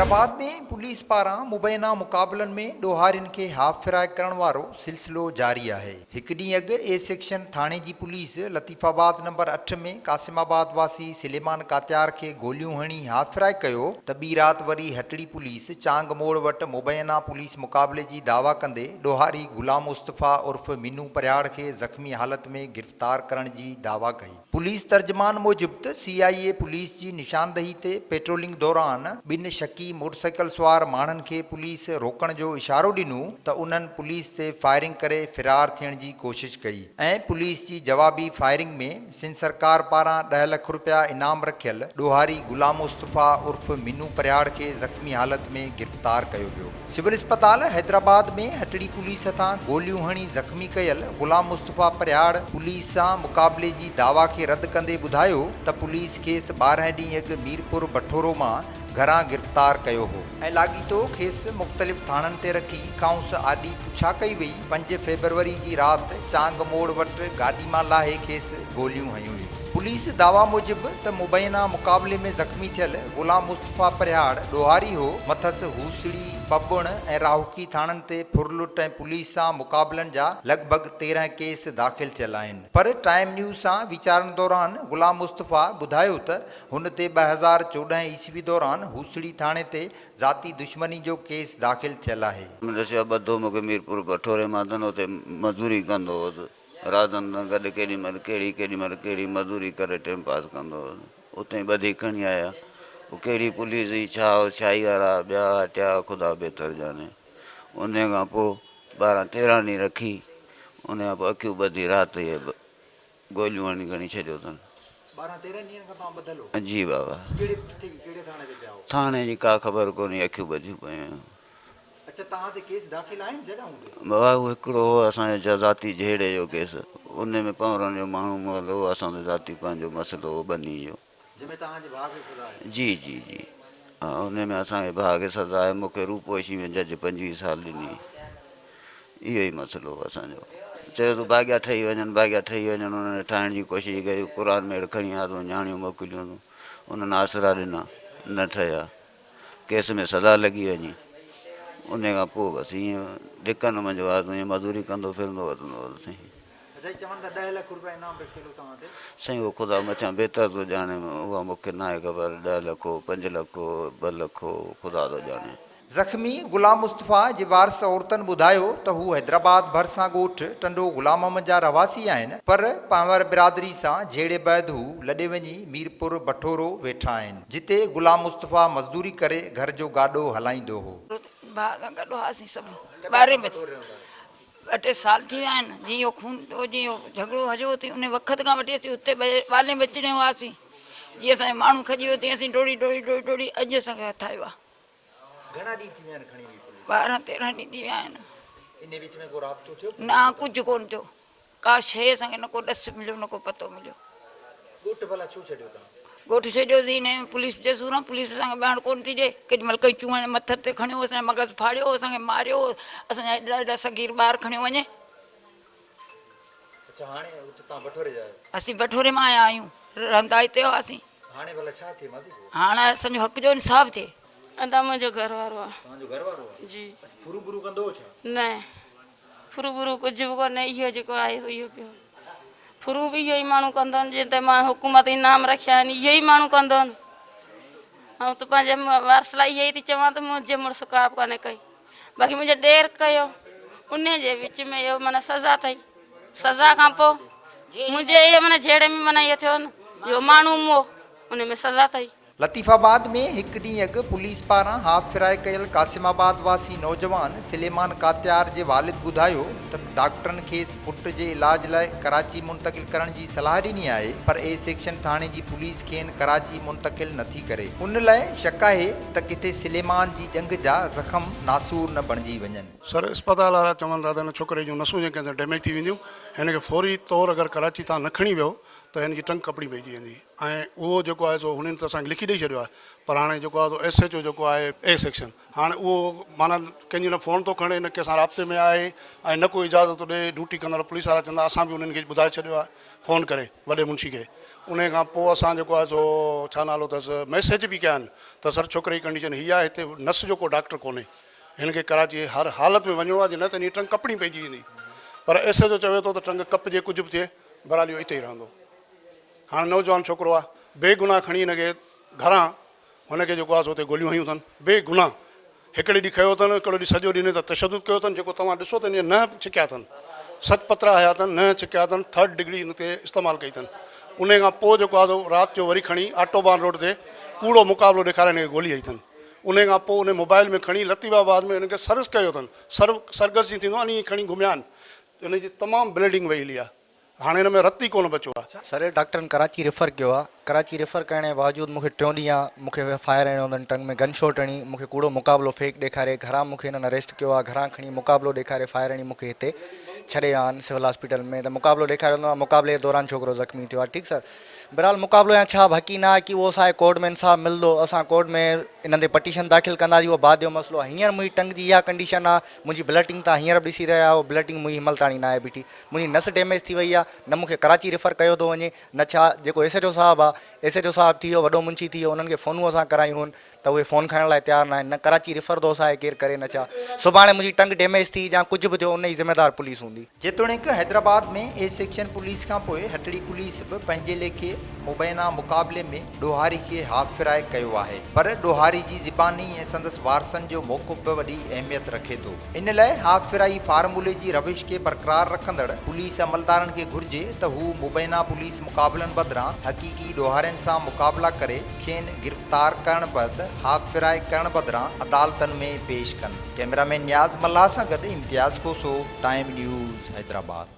Hyderabad ۾ police پاران مبينا مقابلن ۾ ڏوهارين کي هاف فرائي ڪرڻ وارو سلسلو جاري آهي. هڪ ڏينهن اڳ اي سيڪشن ٿاڻي جي پوليس لطيف آباد نمبر اٺ ۾ قاسم آباد واسي سليمان ڪاتيار کي گوليون هڻي هاف فرائي ڪيو ته ٻي رات وري هٽڙي پوليس چانگ موڙ وٽ مبينا پوليس مقابلي جي دعويٰ ڪندي ڏوهاري غلام مصطفيٰ عرف مينو پرهياڙ کي زخمي حالت ۾ گرفتار ڪرڻ جي دعويٰ ڪئي. پوليس ترجمان موجب ته سي آء اي پوليس جي نشاندهي تي پيٽرولنگ دوران ٻن شڪي موٽرسائيڪل سوار ماڻهن کي پوليس روڪڻ جو اشارو ڏنو ته انهن پوليس تي فائرنگ ڪري فرار ٿيڻ جي ڪوشش ڪئي ۽ پوليس جي جوابي فائرنگ ۾ سنڌ سرڪار پاران ڏهه لک رپيا انعام رکيل ڏوهاري غلام مصطفيٰ عرف مينو پرهياڙ کي زخمي حالت ۾ گرفتار ڪيو ويو. سول اسپتال حيدرآباد ۾ هٽڙي پوليس هٿان گوليون هڻي زخمي ڪيل غلام مصطفيٰ پرهياڙ پوليس سان مقابلي جي دعويٰ کي رد ڪندي ٻڌايو ته پوليس کيس 12 ڏينهن اڳ ميرپور بٺورو مان گهران گرفتار ڪيو هو ۽ لاڳيتو کيس مختلف ٿاڻن تي رکي کانئس آڏي پڇا ڪئي وئي، پنج فيبروري جي رات چانگ موڙ وٽ گاڏي مان لاهي کيس گوليون هنيون ويون. پوليس دعويٰ موجب ته مبينا مقابلي ۾ زخمي ٿيل غلام مصطفيٰ پرهياڙ ڏوهاري هو، مٿس هوسڙي، پٻڻ ۽ راهوڪي ٿاڻن تي ڦرلٽ ۽ پوليس سان مقابلن جا لڳ ڀڳ 13 ڪيس داخل ٿيل آهن پر ٽائيم نيوز سان ويچارن دوران غلام مصطفيٰ ٻڌايو ته هن تي 2014 عيسوي دوران هوسڙي ٿاڻي تي ذاتي دشمني جو ڪيس داخل ٿيل آهي. ڏسيو ٻڌو مون کي ميرپور بٺوري مان ته اتي مزوري ڪندو هوس. رازن سان گڏ ڪيڏي مهل ڪهڙي ڪيڏي مهل ڪهڙي مزوري ڪري ٽيم پاس ڪندو هوس. اتي ٻڌي کڻي آيا. پوء ڪهڙي پوليس هئي ڇا هو شاهي وارا ٻيا ٽيا خدا بهتر ڄاڻي. انهيء کان پوء 12 13 ڏينهن رکي انهيء کان پوء اکيون ٻڌي رات جي گوليون هڻي کڻي ڇڏيو اٿن. 12 13 ڏينهن کان توهان ٻڌل هو؟ جي بابا. ڪهڙي ڪٿي ڪهڙي ٿاڻي تي پيا هو؟ ٿاڻي جي ڪا خبر ڪونهي اکيون ٻڌيون پيون هيون. اڇا توهان تي ڪيس داخل آهن جڏهن هوندي. بابا اهو هڪڙو هو اسان جو ذاتي جهيڙي جو ڪيس ان ۾ پنهورن جو ماڻهو مئل هو اسان جو ذاتي پنهنجو مسئلو هو ٻني جو. جنهن ۾ توهان جي ڀاء کي سزا آهي. جي جي جي ها ان ۾ اسان کي ڀاء کي سزا آهي مون کي روپوشي ۾ جج 25 سال ڏني اهو ئي مسئلو هو اسان جو چيو ته ڀاڳيا ٺهي وڃن ڀاڳيا ٺهي وڃن انهن ٺاهڻ جي ڪوشش ڪئي قرآن ميڙ کڻي آيا نياڻيون موڪليون انهن آسرا ڏنا نه ٺهيا. ڪيس ۾ سزا لڳي وڃي انهي کان پوء بس ائين ڌڪن منجهه هئاسون ائين مزوري ڪندو ڦرندو وتندو هوس سائين. سائين چون ٿا 10 لک روپيا انعام رکيل هو توهان تي. سائين اهو خدا مٿيان بهتر ٿو ڄاڻي اها مون کي ناهي خبر 10 لک هو 5 لک هو 2 لک هو خدا ٿو ڄاڻي. زخمي غلام مصطفيٰ جي وارث عورتن ٻڌايو ته هو حيدرآباد ڀرسان ڳوٺ ٽنڊو غلام محمد جا رهواسي آهن پر پنهور برادري سان جهيڙي بعد هو لڏي وڃي ميرپور بٺورو ويٺا آهن جتي غلام مصطفيٰ مزدوري ڪري گهر جو گاڏو هلائيندو هو. ڀاء سان گڏ هئاسين سڀ ٻارهين بجي ٻه ٽي سال ٿي ويا آهن جيئن اهو خون ٿيو جيئن اهو جهڳڙو هليو تيئن ان وقت کان وٺي اسين اتي ٻالين ٻچڙين هئاسين جيئن اسان جو ماڻهو کڄي ويو تيئن اسين ڊوڙي ڊوڙي ڊوڙي ڊوڙي اڄ اسان کي هٿ آيو آهي. گهڻا ڏينهن ٿي ويا آهن کڻي وئي پوليس؟ 12 13 ڏينهن ٿي ويا آهن. انهي وچ ۾ ڪو رابطو ٿيو پوليس نه سان؟ ڪجهه ڪونه ٿيو ڪا شيء اسان کي نه ڪو ڏس مليو نه ڪو پتو مليو. ڳوٺ ڀلا ڇو ڇڏيو توهان؟ ڳوٺ ڇڏيوسين انهي پوليس جي سوران پوليس اسان کي ٻهڻ ڪونه ٿي ڏي ڪيڏي مهل ڪنهن چونئڻ مٿي تي کڻيو اسان جا مغز ڦاڙيو اسان کي ماريو اسان جا ايڏا ايڏا صغير ٻار کڻيو وڃي. اڇا هاڻي اتي توهان بٺوري جا آهيو؟ اسين بٺوري مان آيا آهيون رهندا هتي هئاسين. هاڻي ڀلا ڇا ٿئي ماضي پوء؟ هاڻ اسان جو حق جو انصاف ٿئي. ادا منهنجو گهر وارو آ. توهان جو گهر وارو آ؟ جي. اڇا ڦرو ٻرو ڪندو هو ڇا؟ نه ڦرو ٻرو ڪجهه به ڪونهي اهو جيڪو آهي سو اهو پيو ڦرو به اهو ئي ماڻهو ڪندو آهن جنهن تي مان حڪومت انعام رکيا آهن اهو ئي ماڻهو ڪندو آهن آئون ته پنهنجي وارث لاء اهو ئي ٿي چوان ته منهنجي مڙس ڪا به ڪانه ڪئي باقي منهنجي ڏير ڪيو انهي جي وچ ۾ اهو معنيٰ سزا ٿئي سزا کان پوء منهنجي اهي معنيٰ جهيڙي ۾ معنيٰ اهو ٿيو نه جو ماڻهو مئو ان ۾ سزا ٿئي. لطيف آباد ۾ هڪ ڏينهن اڳ پوليس پاران هاف فرائي ڪيل قاسم آباد واسي نوجوان سليمان ڪاتيار جي والد ٻڌايو ته ڊاڪٽرن کيس پٽ جي علاج لاء ڪراچي منتقل ڪرڻ جي صلاح ڏني آهي پر اي سيڪشن ٿاڻي جي پوليس کين ڪراچي منتقل نٿي ڪري ان لاء شڪ آهي ته ڪٿي سليمان جي ڄنگهه جا زخم ناسور نه بڻجي وڃن. سر اسپتال وارا چون ٿا ته هن ڇوڪري جون نسون جيڪي آهن سي ڊيميج ٿي وينديون هن کي فوري طور اگر ڪراچي تان نه کڻي ويو ته هن جي ٽنگ ڪپڻي پئجي ويندي ۽ اهو جيڪو آهي سو هنن ته اسان کي لکي ڏئي ڇڏيو آهي پر هاڻي جيڪو آهي سو ايس ايڇ او جيڪو آهي اي سيڪشن هاڻي اهو معنيٰ ڪنهن جي نه فون ٿو کڻي نه ڪنهن سان رابطي ۾ آهي ۽ نه ڪو اجازت ٿو ڏئي ڊيوٽي ڪندڙ پوليس وارا چوندا اسان به انهن کي ٻڌائي ڇڏيو آهي فون ڪري وڏي منشي کي انهي کان پوء اسان جيڪو آهي سو ڇا نالو اٿس ميسيج به ڪيا آهن ته سر ڇوڪري جي ڪنڊيشن هي آهي هتي نس جو ڪو ڊاڪٽر ڪونهي هن کي ڪراچي هر حالت ۾ وڃڻو آهي جي نه ته هن جي ٽنگ ڪپڻي پئجي ويندي پر ايس ايڇ او چوي ٿو ته ٽنگ ڪپجي ڪجهه به ٿئي بهرحال اهو اتي ئي رهندو. هاڻي نوجوان ڇوڪرو آهي بي گناهه کڻي هن کي گهران هن کي جيڪو آهي سو اتي گوليون هنيون اٿن بي گناهه هڪڙي ڏينهن کنيو اٿن هڪڙو ڏينهن سڄو ڏينهن هن تي تشدد ڪيو اٿن جيڪو توهان ڏسو ته هن جا ننهن ڇڪيا اٿن سچ پترا هنيا اٿن ننهن ڇڪيا اٿن ٿرڊ ڊگري هن تي استعمال ڪئي اٿن انهي کان پوء جيڪو آهي سو رات جو وري کڻي آٽوبان روڊ تي ڪوڙو مقابلو ڏيکاري هن کي گولي هنئي اٿن. انهيء کان پوء انهيء موبائل ۾ کڻي لطيف آباد ۾ انهن کي سرس ڪيو اٿن. سر سرگس جيئن ٿيندو آهي ائين کڻي گهميا آهن. انهيء جي تمام بليڊنگ وئي هلي آهي. هاڻي هن ۾ رت ئي ڪونه بچيو آهي. سر ڊاڪٽرن ڪراچي ريفر ڪيو آ ڪراچي ريفر ڪرڻ جي باوجود مونکي ٽيون ڏينهن آ مونکي فائر هڻيو اٿن ٽنگ ۾ گن شاٽ هڻي مونکي ڪوڙو مقابلو فيڪ ڏيکاري گهران مونکي هنن اريسٽ ڪيو آ گهران کڻي مقابلو ڏيکاري فائر هڻي مونکي هتي ڇڏي ويا آهن سول هاسپيٽل ۾ ته مقابلو ڏيکاريو اٿن مقابلي جي دوران ڇوڪرو زخمي ٿيو آ ٺيڪ سر بھرحال مقابلو يا ڇا به حقي نه آهي ڪي اهو اسان کي ڪورٽ ۾ انصاف ملندو اسان ڪورٽ ۾ انهن تي پٽيشن داخل ڪنداسين اهو بعد جو مسئلو آهي هينئر منهنجي ٽنگ جي اها ڪنڊيشن آهي منهنجي بلٽنگ تان هينئر به ڏسي رهيا آهيو بلٽنگ منهنجي هن مهل تاڻي ناهي بيٺي منهنجي نس ڊيميج ٿي وئي آهي نه مون کي ڪراچي ريفر ڪيو ٿو وڃي نه ڇا جيڪو ايس ايڇ او صاحب آهي ايس ايڇ او صاحب ٿي ويو وڏو منشي ٿي ويو انهن کي فونون اسان ڪرايون هن ته اهي فون کڻڻ لاء تيار ناهن نه ڪراچي ريفر ٿو اسان کي ڪير ڪري نه ڇا سڀاڻي منهنجي ٽنگ ڊيميج ٿي يا ڪجهه به ٿيو ان جي ذميدار پوليس هوندي. جيتوڻيڪ حيدرآباد ۾ اي سيڪشن پوليس کانپوء هٽڙي پوليس به پنهنجي ليکي مبينا مقابلي ۾ ڏوهاري کي هاف فرائي ڪيو آهي پر ڏوهاري جي زباني ۽ سندس وارثن جو موقف به وڏي اهميت رکي ٿو ان لاء هاف فرائي فارمولي جي روش کي برقرار رکندڙ پوليس عملدارن کي گهرجي ته هو مبينا پوليس مقابلن بدران حقيقي ڏوهارين سان مقابلا ڪري کين گرفتار ڪرڻ بعد هاف فرائي ڪرڻ بدران عدالتن ۾ پيش ڪن. ڪئميرا مين نياز ملاح سان گڏ امتياز کوسو، ٽائيم نيوز، حيدرآباد.